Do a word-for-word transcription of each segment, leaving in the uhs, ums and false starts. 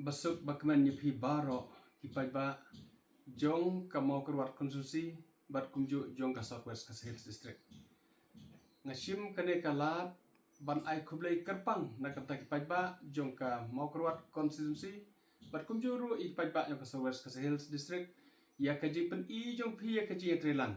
Ba suk ba kmen ïa phi baroh ki paidbah jong ka Mawkyrwat constituency bad kumjuh jong ka South West Khasi Hills District. Nga shim kane ka lad ban ai khublei kyrpang na ka bynta ki paidbah jong ka Mawkyrwat constituency bad kumjuh ruh ïa ki paidbah jong ka South West Khasi Hills District ïa ka jingpyni jong phi ïa ka jingïatreilang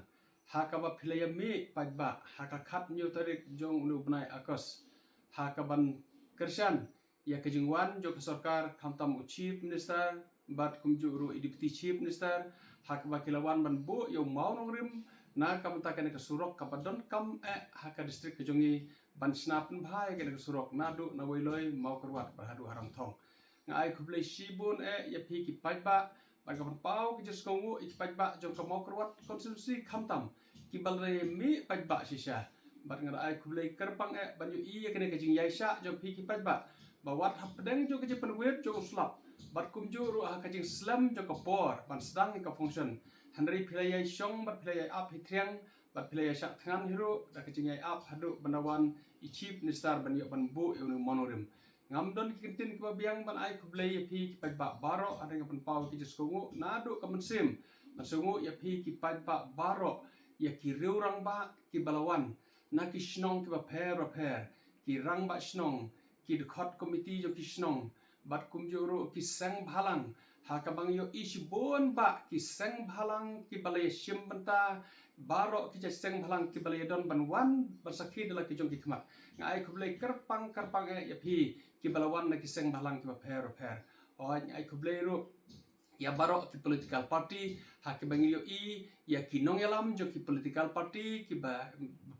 ha kaba phi la ïa mih paidbah ha ka khatñiew tarik jong une u bnai August ha kaban kyrshan ïa ka jingwan jong ka sorkar, khamtam u Chief Minister bad kumjuh ruh i Deputy Chief Minister, ha kaba ki la wan ban buh ïa u mawnongrim na ka bynta kane ka surok kaba donkam eh ha ka district ka jong ngi ban shna pynbha ïa kane ka surok naduh na Weiloi, Mawkyrwat bad haduh ha Ramthong. Nga ai khublei shibun eh ïa phi ki paidbah bad nga pynpaw ki jingsngewnguh ïa ki paidbah jong ka Mawkyrwat constituency, khamtam kiba la ïa mih paidbah shisha. Bad nga da ai khublei kyrpang eh ban ïohi ïa kane ka jingïaishah jong phi ki paidbah ba wat hapdeng jong ka jingpynwit jong u slap bad kumjuh ruh ha ka jingslem jong ka por ban sdang ïa ka function, hynrei phi la ïa shong bad phi la ïa ap hi thriang bad phi la ïa shah thngan hi ruh da ka jingïa ap haduh ban da wan i Chief Minister ban ïoh ban buh ïa une u mawnongrim. Ngam don ki kyntien kiba biang ban ai khublei ïa phi ki paidbah baroh, hynrei nga pynpaw ki jingsngewnguh naduh ka mynsiem ban sngewnguh ïa phi ki paidbah baroh, ïa ki riew rangbah kiba la wan na ki shnong kiba pher ba pher, ki rangbah shnong, ki dkhot komiti jong ki shnong bad kumjuh ruh ki seng bhalang, ha kaba ngi ïohi shibun bah ki seng bhalang kiba la ïa shim bynta, baroh ki seng bhalang kiba la ïa don ban wan ban sakhi da la ki jong ki khmat. Nga ai khublei kyrpang kyrpang eh ïa phi kiba la wan na ki seng bhalang kiba pher ba pher. Hooid, nga ai khublei ruh ïa baroh ki political party ha kiba ngi ïohi ïa ki nongïalam jong ki political party kiba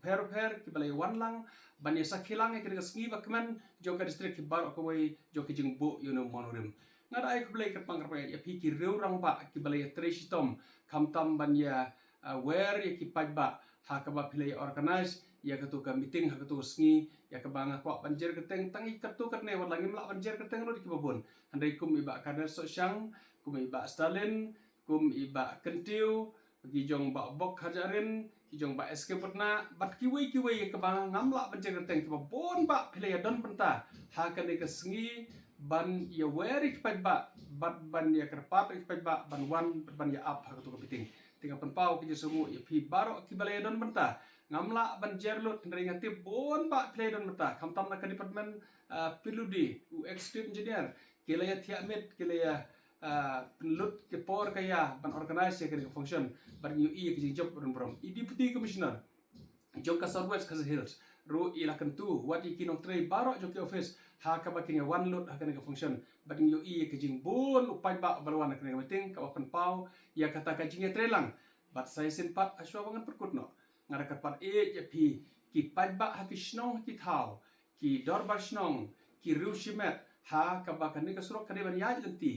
pher ba pher kiba la ïa wan lang ban ïa sakhi lang ïa kane ka sngi ba kmen jong ka district ki baroh kawei jong ka jingbuh ïa une u mawnongrim. Nga da ai khublei kyrpang kyrpang ïa phi ki riew rangbah kiba la ïa trei shitom, khamtam ban ïa, ah, wer ïa ki paidbah ha kaba phi la ïa organise ïa katu ka meeting ha katu ka sngi, ïa kaba nga kwah ban jer kyrteng tang ïa katu katne, wat la ngim lah ban jer kyrteng lut ïa kiba bun. Hynrei kum i Bah Kyrnest Sohshang, kum i Bah Stalin, kum i Bah Kyntiew, ki jong Bah Bok Hajarin, ki jong Bah S K Putna bad kiwei kiwei ïa kaba ngam lah ban jer kyrteng, kiba bun bah phi la ïa don bynta ha kane ka sngi ban ïa wer ïa ki paidbah bad ban ïa kyrpad ïa ki paidbah ban wan bad ban ïa ap ha katu ka meeting. Te nga pynpaw ki jingsngewnguh ïa phi baroh kiba la ïa don bynta. Ngam lah ban jer lut, hynrei nga tip bun bah phi la ïa don bynta, khamtam na ka department, ah, P W D, u executive engineer, ki la ïa thiah miet, ki la ïa, ah, pynlut ki por ka ïa ban organise ïa kane ka function bad ngi ïohi ïa ka jingjop burom burom. I Deputy Commissioner jong ka South West Khasi Hills ruh i la kyntu wat ïa ki nongtrei baroh jong ki office ha kaba kin ïa wan lut ha kane ka function bad ngi ïohi ïa ka jingbun u paidbah ba la wan ha kane ka meeting kaba pynpaw ïa kata ka jingïatreilang. Bad sa shisien pat, hashwa ba ngan pynkut noh, nga da kyrpad ïa phi ki paidbah ha ki shnong ha ki thaw, ki dorbar shnong, ki riew shimet, ha kaba kane ka surok ka dei ban ïaid lynti.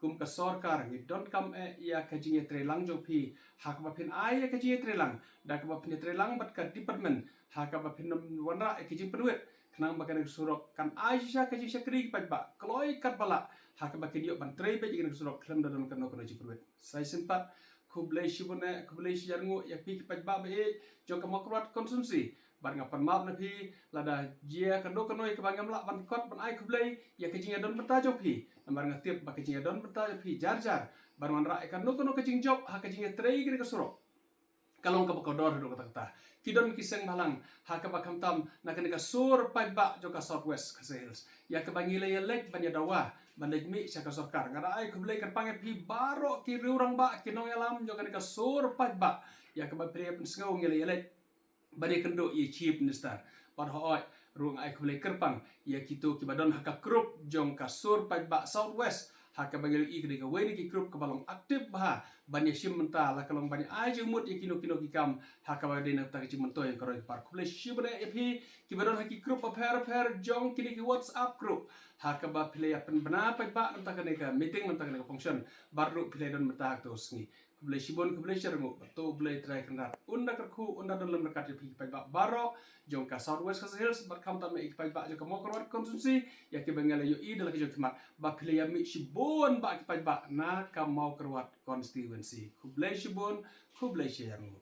Kum ka sorkar ngi donkam eh ïa ka jingïatreilang jong phi ha kaba phin ai ïa ka jingïatreilang da kaba phin ïatreilang bad ka department ha kaba phin wanrah ïa ka jingpynwit khnang ba kane ka surok kan ai shisha ka jingshakri ki paidbah kloi katba lah ha kaba kin ïoh ban trei beit ïa kane ka surok khlem da don kano kano jingpynwit. Sa shisien pat, khublei shibun eh, khublei shi hajar nguh ïa phi ki paidbah ba ïeit jong ka Mawkyrwat constituency. Bad nga pan map na phi lada jia kano kano ïa kaba ngam lah ban kot ban ai khublei ïa ka jingïadon bynta jong phi. Namar nga tip ba ka jingïadon bynta jong phi jar jar ban wanrah ïa kano kano ka jingjop ha ka jingïatrei kane ka surok ka long kaba kordor haduh katta katta. Ki don ki seng bhalang ha kaba khamtam na kane ka sur paidbah jong ka South West Khasi Hills ïa kaba ngi la ïaleit ban ïadawa ban leit mih sha ka sorkar. Nga da ai khublei kyrpang ïa phi baroh ki riew rangbah, ki nongïalam jong kane ka sur paidbah ïa kaba phi la ïa pynsngew ngi la ïaleit ban ïakynduh ïa i Chief Minister. Bad hooid ruh nga ai khublei kyrpang ïa kito kiba don ha ka group jong ka sur paidbah South West ha kaba ngi la ïohi ka dei kawei na ki group kaba long active bha ban ïashim bynta, la ka long ban ïa ai jingmut ïa kino kino ki kam ha kaba dei na ka bynta ka jingmyntoi jong ka roi ka par. Khublei shibun eh ïa phi kiba don ha ki group bapher bapher jong kine ki WhatsApp group ha kaba phi la ïa pynbna paidbah na ka bynta kane ka meeting, na ka bynta kane ka function bad ruh phi la ïa don bynta ha kato ka sngi. Khublei shibun, khublei shi hajar nguh. Bad to U Blei Trai Kynrad un da kyrkhu, un da don lem ryngkat ïa phi paidbah baroh jong ka South West Khasi Hills bad khamtam ïa ki paidbah jong ka Mawkyrwat constituency ïa kiba ngi la ïohi da la ki jong ki khmat ba phi la ïa mih shibun bah ki paidbah na ka Mawkyrwat constituency. Khublei shibun, khublei shi hajar nguh.